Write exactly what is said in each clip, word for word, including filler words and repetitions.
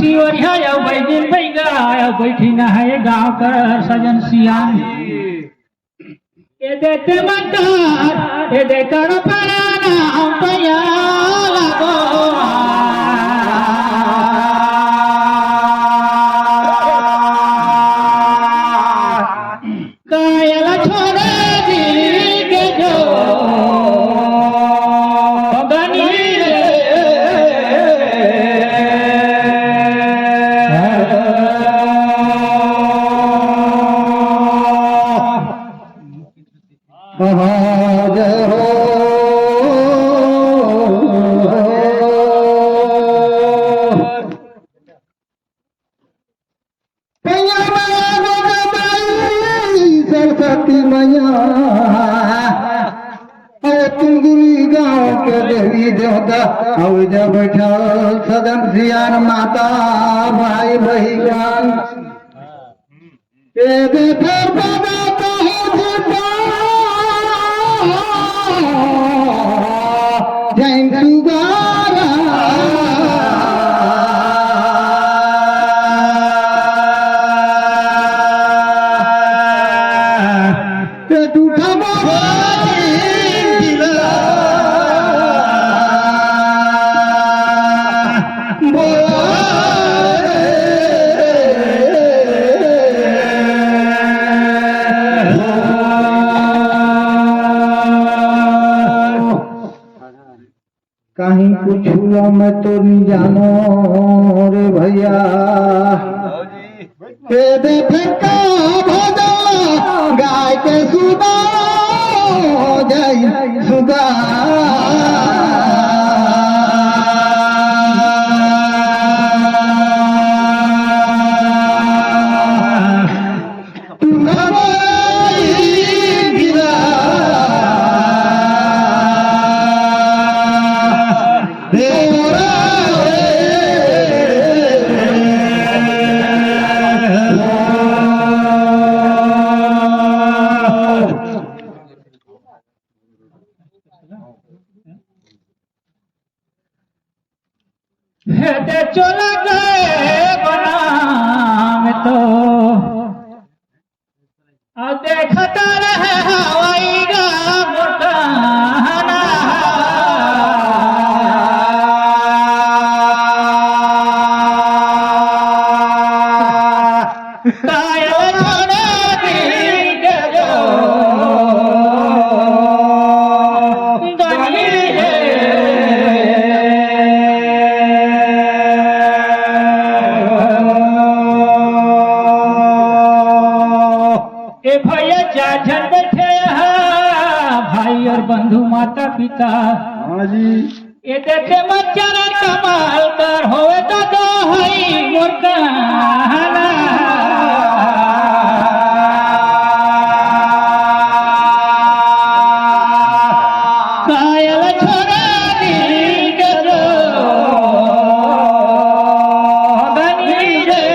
तिवरिया अउ बैदिन भैया अउ बैठी न हे गाँव कर सजन सियान। ए दे ते मकर, ए दे कर पराना हम पया लगो। कायल छोड़े दी के जो गनी रे। जय हो। सरस्वती मैया, अरे तुलगुरी गाँव के देवी देवता, अउ जा बैठल सजन सियान माता भाई बहिन। ए दे फेर बजाता है झुमका, जैन सुगारा। ए टूटा बाबा दिला। कहीं कुछ हुआ मैं तो नहीं जानो रे भैया। के दे फेंका भजन गाय के सुना जाई सुगा। हेते चला गए बनाम तो, अब देखता रहे हवाई गा मुटाना। कायल छोड़े दी के जो गली है। ए भैया, चार झन बैठे हैं, भाई और बंधु, माता पिता। हाँ जी। ए देखे मत चरण कमल कर होवे तो दो हई मोर कहना। कायल छोड़ा दी के जो बनी रे।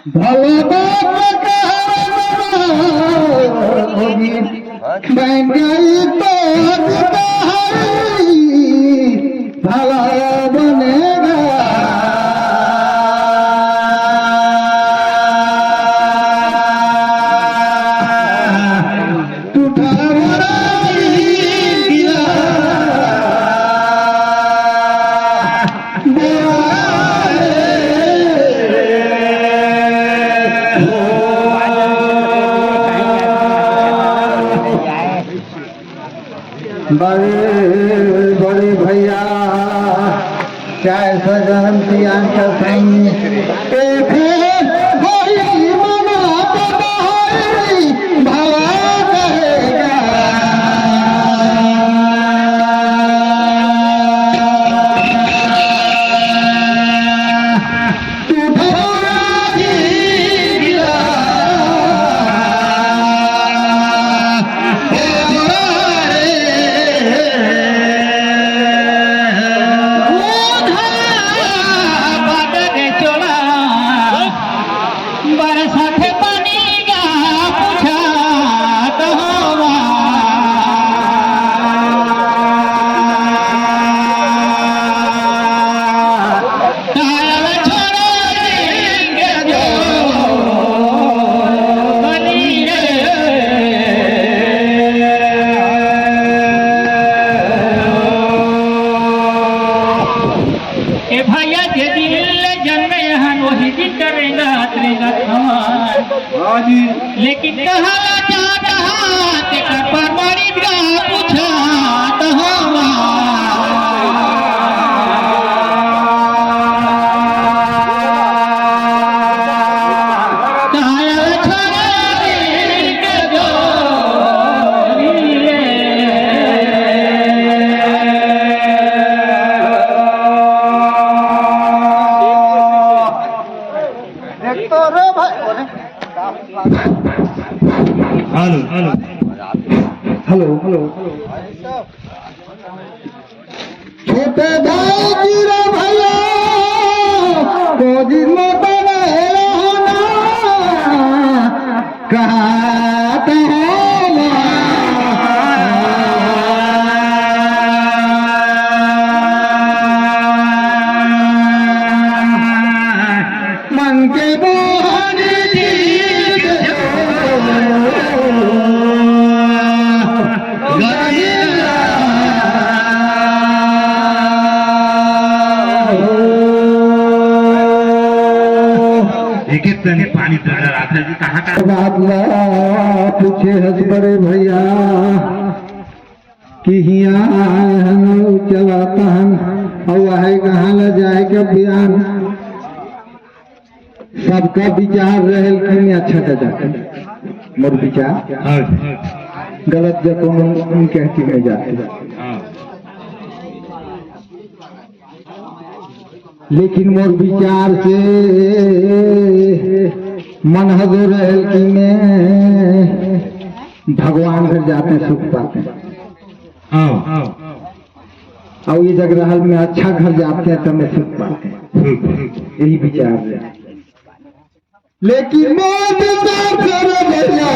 भला बाप का होगी, बन गई तो जुदा है, भला बनेगा। बड़े बड़े भैया, चाहे सजन सियान का संग, एक है बड़ी मना तो बहारी भला करेगा। ए भैया, जे दिन ले जन्मे हन, वही दिन कर रेंगत रेंगत हवन। हाँ जी। लेकिन कहाँ ला जात हन, तेकर प्रमाणित गा पूछत हवन। कायल छोड़े के जोड़ी रे। देख तो रे भाई। Hello, hello. Hello, hello. छोटे भाई जी रे भैया, को दिन में बने रहो ना, कहत हो ना। मन के मोहन जी के एक एक तनी पानी डरा रहा था जी, कहाँ का बात ला पूछे हस बड़े भैया कि हिया आए हन, चलाता हन, अउ आहे कहाँ ला जाए के बयान। सबका विचार रहल कि मैं अच्छा दादा, मोर विचार हाँ। गलत जब उन कह के मैं जाते। हाँ। लेकिन मोर विचार से मन हजो रहल कि मैं भगवान घर जाते सुख पाते। हाँ। अउ ये जग रहल में अच्छा घर जाते हैं तो मैं सुख पाते हैं। यही विचार है। लेकिन मोर विचार से रे भैया,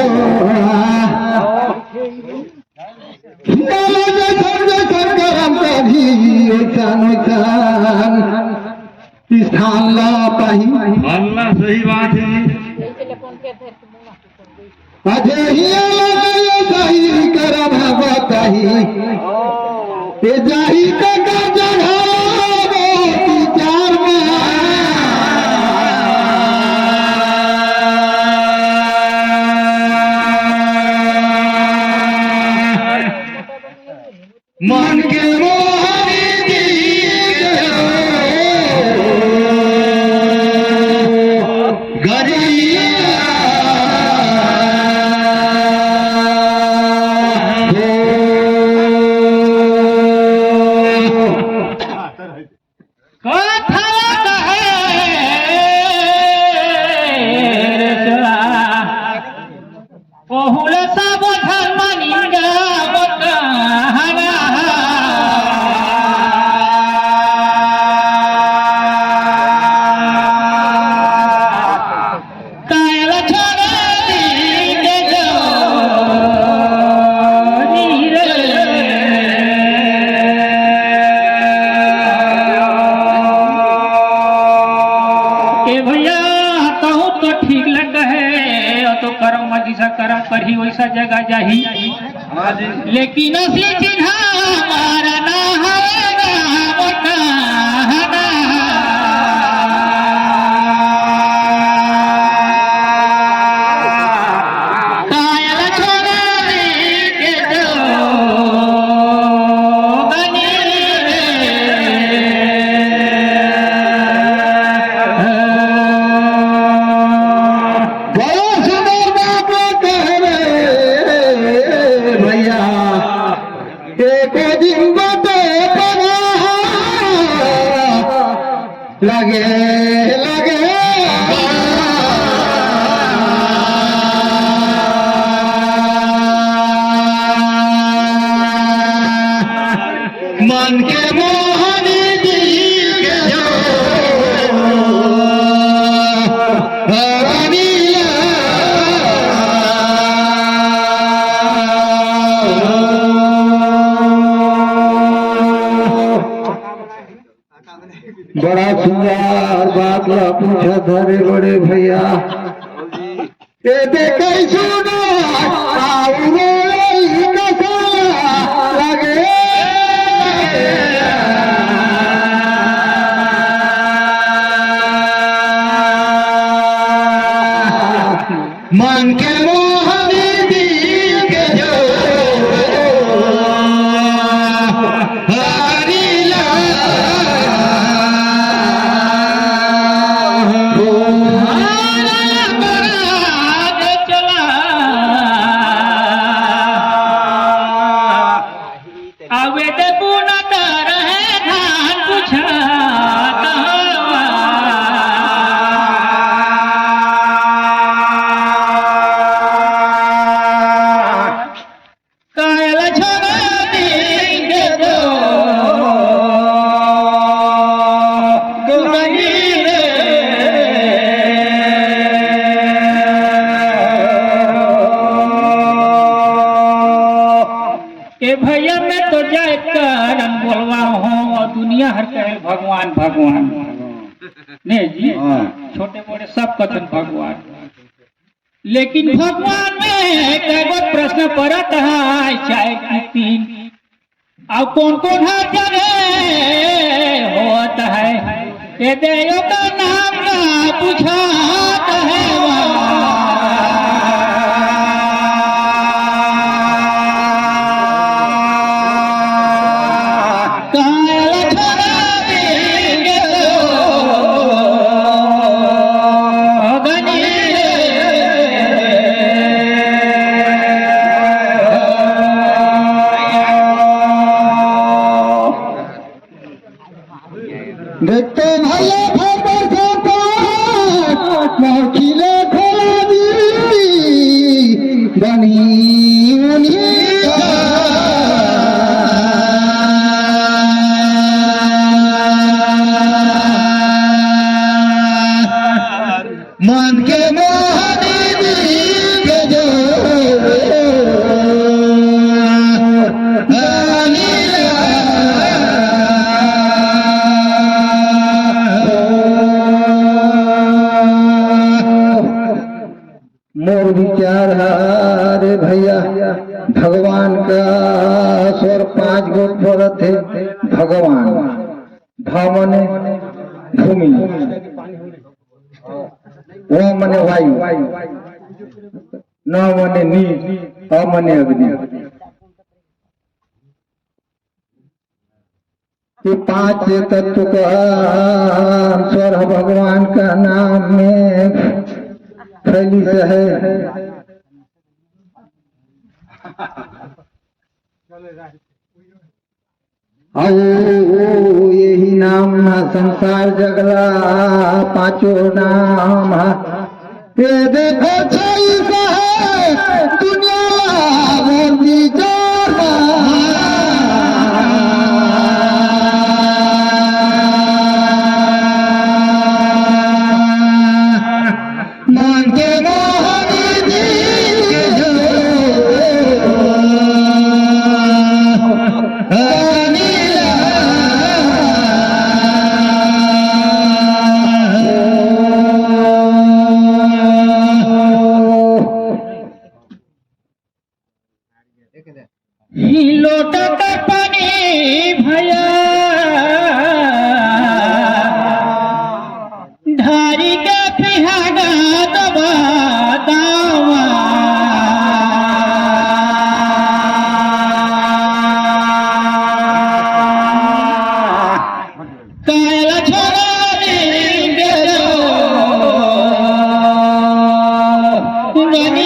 हियाला जैसन जैसन करम करी, ओइसन ओइसन स्थान ला पाही। अल्लाह, सही बात है। अजे हियाला गयो सही करम बताही। ए जाही त का जगह विचार में। मन के मोहनी दीक हो गरिया हो। कथा कहे रे चला। ओहू ल सब झन मन इंगावत हना। कायल छोड़े दीके जोड़ी रे। ए भैया, कहूँ तो ठीक लग है, और तो करम मजी सा करम करही वैसा जगह जाही। हाँ जी। लेकिन असली चिन्हा हमारा ना है, ना होता है, ना। कायल छोड़े के जो गनी रे। बड़ा सुंदर बात कह रहे भैया, एको दिन बाटे पना लगे लगे। मन के मोहनी दिल के जो रानी। बड़ा सुंदर बात ला पूछत हरे बड़े भैया। ए दे कैसो ना आऊ रे कसा लगे। भगवान, भगवान। नहीं जी, हाँ। छोटे बड़े सब कथन भगवान। लेकिन भगवान में कई गो प्रश्न परत है, चार की तीन। अब कौन कौन हर जगह होत है, ये देव का नाम ना पूछत है वहाँ। देखते भैया भर बरसात, मोर खिले खोला दी, बनी उनी मन के मोहनी दीप जो मोर विचार ह, अरे भैया, भगवान का स्वर पांच गो परत हे। भगवान, भ मने भूमि, व मने वायु, न मने नीर, अ मने अग्नि। ये पांच तत्व का स्वर ह भगवान का नाम में फैलिस हे। अउ यही नाम ह संसार जगला पांचों नाम ह। ये देखो छईस हे दुनिया ला बंदी जाना। मन के मोहनी दीप जो अनिला। ही लोटा का पानी भैया, ढारी के पिहागा दबा दावा। काला छोरा रे गेलो गनी।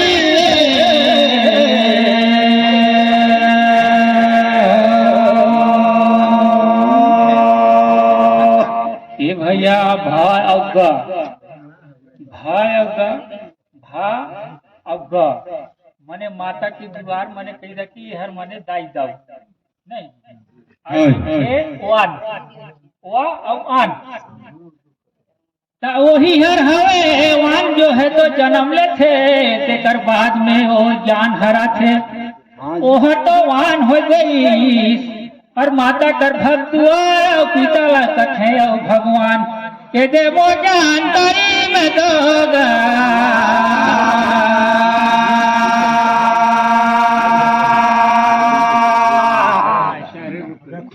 ए भैया, भा अउ ग, भा अउ ग, भा अउ ग, मने माता के दुआर, मने कही दा कि हर मने दाई दाऊ। नहीं। ओए, ओए। ए, वान। वा अउ आन। त ओही हर हवे, वान जो हे तो जनम लेथे, तेकर बाद में ओ जान हराथे। ओह तो वान हो गई। अउ माता कर भक्तुआ, पिता ला कथे अउ भगवान। के देबो जान तारी में दोगा।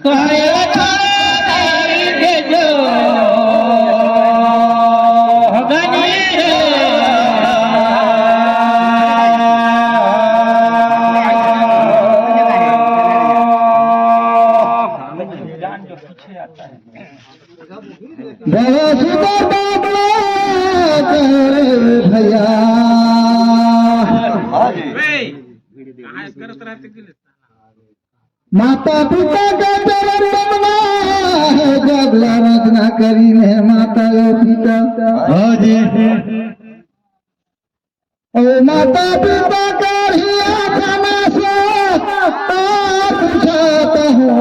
करे थारी के जो गनी रे। जान जो पीछे आता है। बड़ा सुंदर बाबला करे भैया। माता पिता का चरण वंदना हे, जग ला रचना करीन हे माता अउ पिता। हाँ जी। ओ माता पिता का हिया खाना से आप जाता हूँ।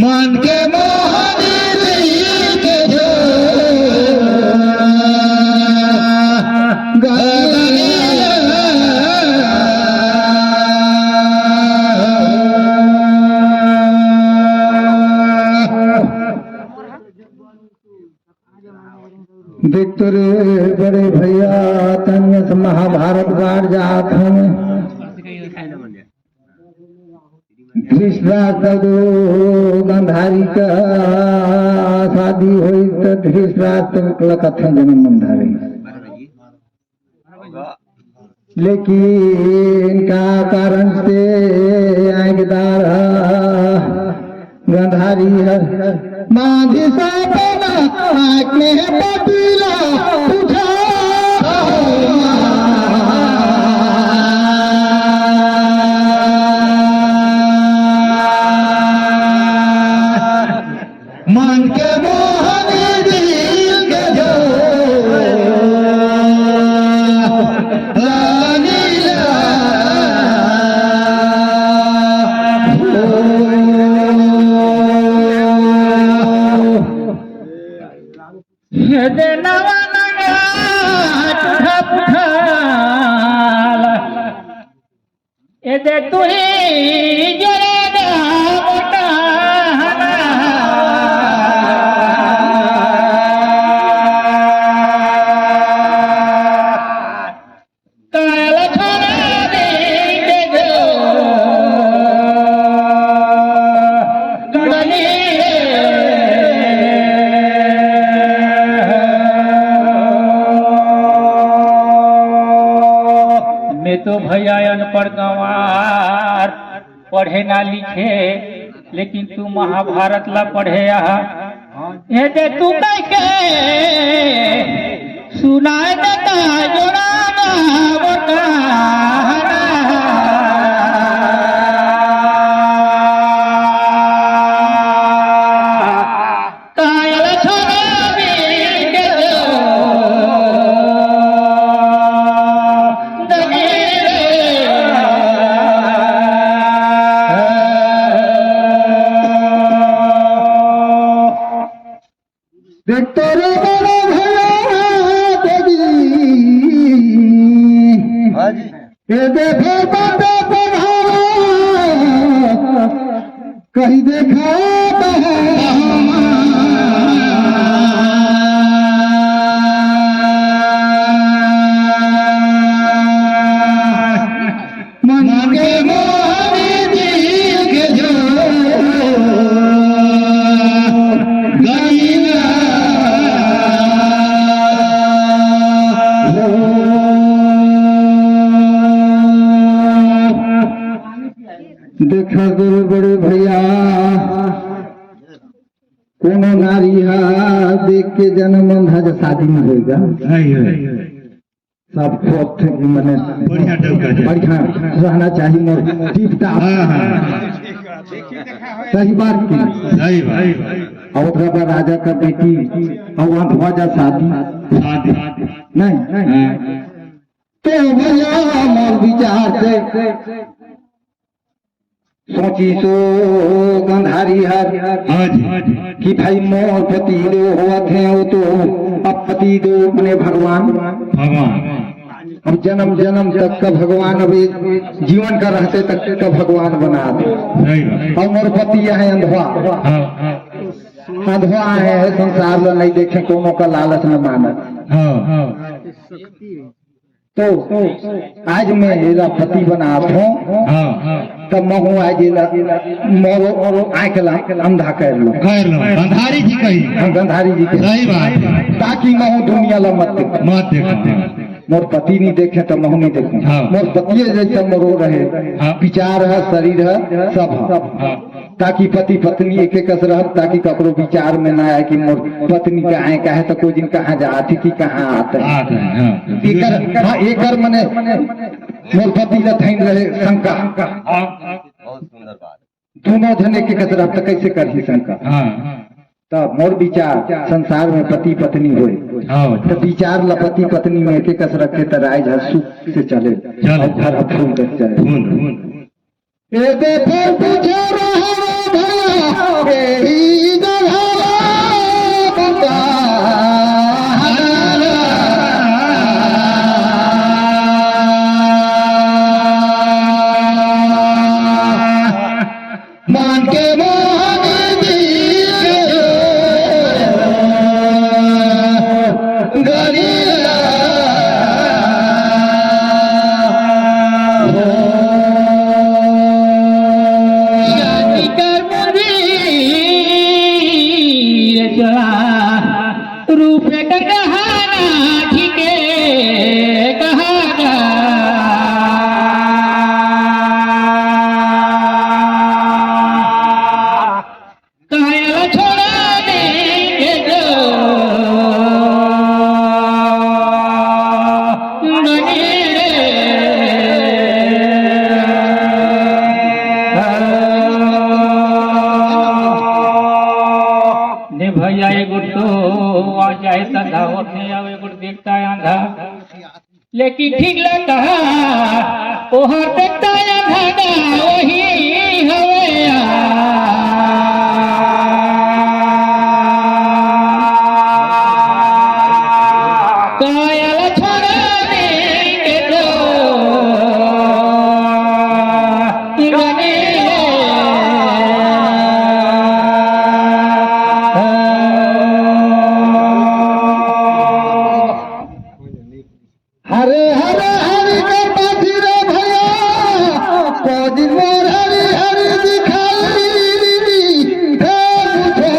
मन के मोहनी के जो गगन महाभारत बाढ़ जात हन। धृतराष्ट्र अउ गंधारी का शादी होई त धृतराष्ट्र ल कथें जनम गंधारी। लेकिन का कारण से आँखदार ह गंधारी हर मांझी सपना आँख में पतीला उठा। मन के मोहनी दिल के जो रानी ला हो। हे दे नवा नवा टूटा फूटा। ए दे तुही जरा दा मोटा हना। काल खाना दे के जो गली रे। मैं तो भैया अनपढ़ गंवार, पढ़े ना लिखे, लेकिन तू महाभारत ला पढ़े आहा। हे दे तू कह के सुनाए देता जोड़ा ना वो कहाना। कायल छोरा बीन के जो दगी रे। देख तोरे बड़े भैया दगी। हाँ जी। ये देखो बाबा बढ़ावा, कहीं देखा तो है। मन के मोहनी दिल के जो गईला हो। देखा गुरु बड़े भैया, कोनो नारी हा देख के जनम अंधा जो शादी में होएगा। नहीं है। सब खुश थे, मने बढ़िया डौका जाए। बढ़िया रहना चाहिए, मोर टिप टाप। हाँ, हाँ। सही बात की। सही बात। और ओकरा बाद राजा का बेटी और वहाँ ध्वजा शादी। शादी। नहीं। हाँ। तो भैया मोर विचार से सोची सो गंधारी हर हाँ जी। कि भाई मोर पति देव होवत हे, वो तो अब पति देव अपने भगवान। भगवान। अब जन्म जन्म तक का भगवान, अब ये जीवन का रहते तक का भगवान बना दे। सही बात। और मोर पति यहाँ अंधवा। हाँ। अंधवा है, संसार ला नहीं देखे, कोनो का लालच न मानत। हाँ। तो आज मैं एला पति बनात हूँ, हाँ। तब महू आज एला मोरो आँख ला अंधा कर लो। कर लो, गंधारी जी कही। हाँ, गंधारी जी के। सही बात है। ताकि महू दुनिया ला मत देखो। मत देखो। मोर पति नहीं देखे तो महू नहीं देखो। हाँ। मोर पति जैसा मोरो रहे, हाँ। विचार है, शरीर है, सब है। हाँ। ताकि पति पत्नी एक एक कस रहब, ताकि ककरो विचार में ना आए कि मोर पत्नी का आए, कहे तो कोई दिन कहाँ जात ही कि कहाँ आत है। आत है, हाँ। एकर, हाँ, एकर मने मोर पति ला थैन रहे शंका। हाँ। बहुत सुंदर बात। दोनों जन एक एक कस रहब तो कैसे करही शंका? हाँ। तब मोर विचार संसार में पति पत्नी होए। हाँ। तो विचार ला पति पत्नी में एक एक कस रखे तो राय झा सुख से चले। चले। और घर अब फूल तक चले। फूल। ए दे फेर पूछे रहे भैया, एही जगह बता। मन के मोहन दिल के गलिया। लेकिन ठीक ल कहा, ओहर देखता या भागा वही हवे। कायल छोड़ा दे के तो गने। हरे हरे हरि के पाथी रे भैया, को दिन मोर हरि हरि दिखाई दे मुझे।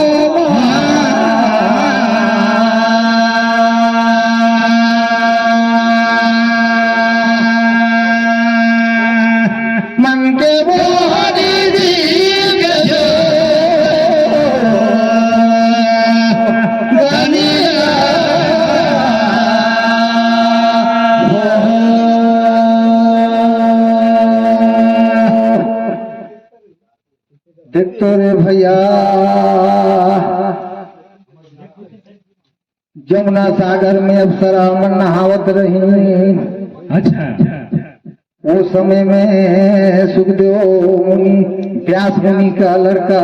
मन के मोहनी दिल के जो गनिया हो। देख तो रे भैया, जमुना सागर में अप्सरा मन नहावत रही। अच्छा। वो समय में सुखदेव मुनि, व्यास मुनि का लड़का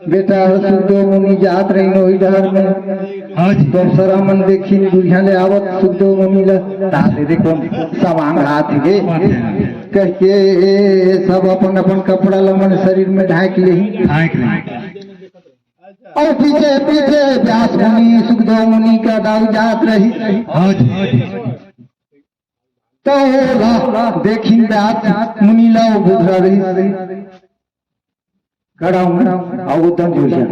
बेटा सुखदेव मुनि जात रही वही डहर में। हाँ जी। तो अप्सरा मन देखी, बुढ़िया ले आवत सुखदेव मुनि ला। ताते देखो, सवांग हाथ गे। बात है। कह के सब अपन अपन कपड़ा ला मन शरीर में ढांक लेही। ढांक लेही। और पीछे पीछे व्यास मुनि, सुखदेव मुनि का दाऊ जात रही। हाँ जी। तो ओला देखिन व्यास मुनि ला, वो बुढ़ा रही। खड़ा हूँ, और वो दम जोरिया।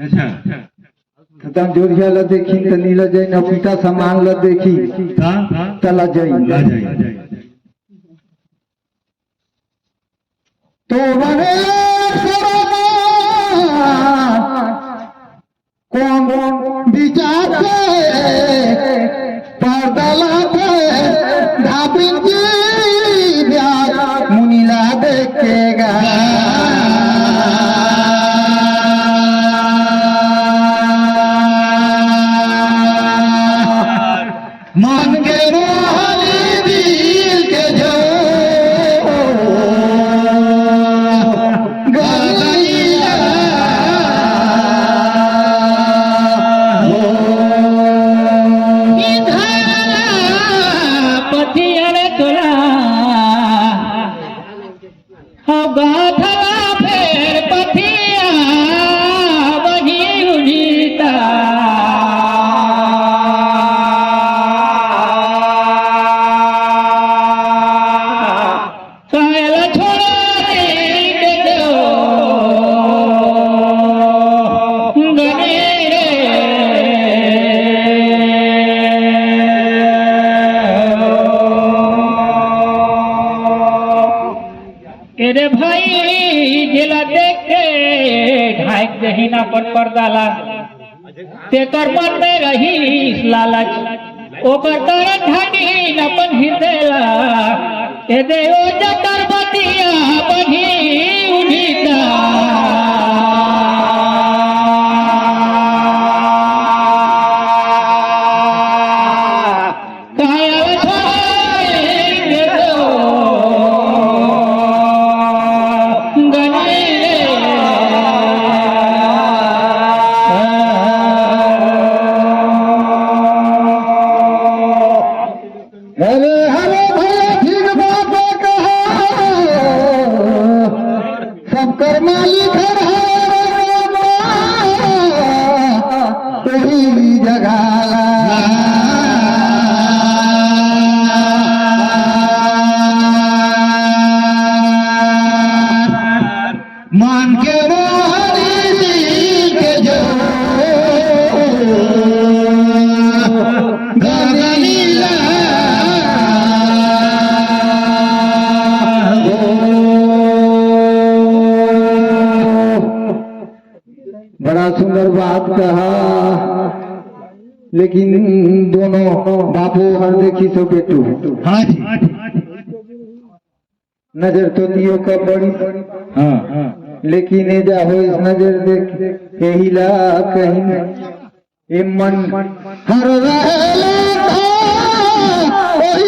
अच्छा। तो दम जोरिया ला देखिन, तो नीला जैन पीता सामान ला देखी। हाँ। तला जाई। ला जाई। तो बने कौन विचार से पर्दा लाते धापिन जी ब्याह मुनिला देखेगा। मन के मोहनी दिल के जो गदइया हो। निधारा पथिया रे तोला। हो गाथला फेर पथिया बही उड़ीता। कायल छोड़ा दे के तो गने रे। एरे भाई, जेला देख के ढांक देहिन अपन पर्दा ला, तेकर मन में रहिस लालच, ओकर कारण ढांकिन अपन हृदय ला। ए देव जकर बतिया बनी उठिता। काया छोड़ के तो गने रे। अरे, अरे भैया, ठीक बात है कहा। सबकर मालिक हर हर कोई जगाला। मान के मोहरी दिल के जो गगनीला। बड़ा सुंदर बात कहा, लेकिन दोनों बापू हर देखी सो बेटू। हाँ जी। नजर तो दियो का बड़ी, हाँ। लेकिन ए जा हो इस नजर देख, यही ला कहीं ए मन हर रहले था, Hello.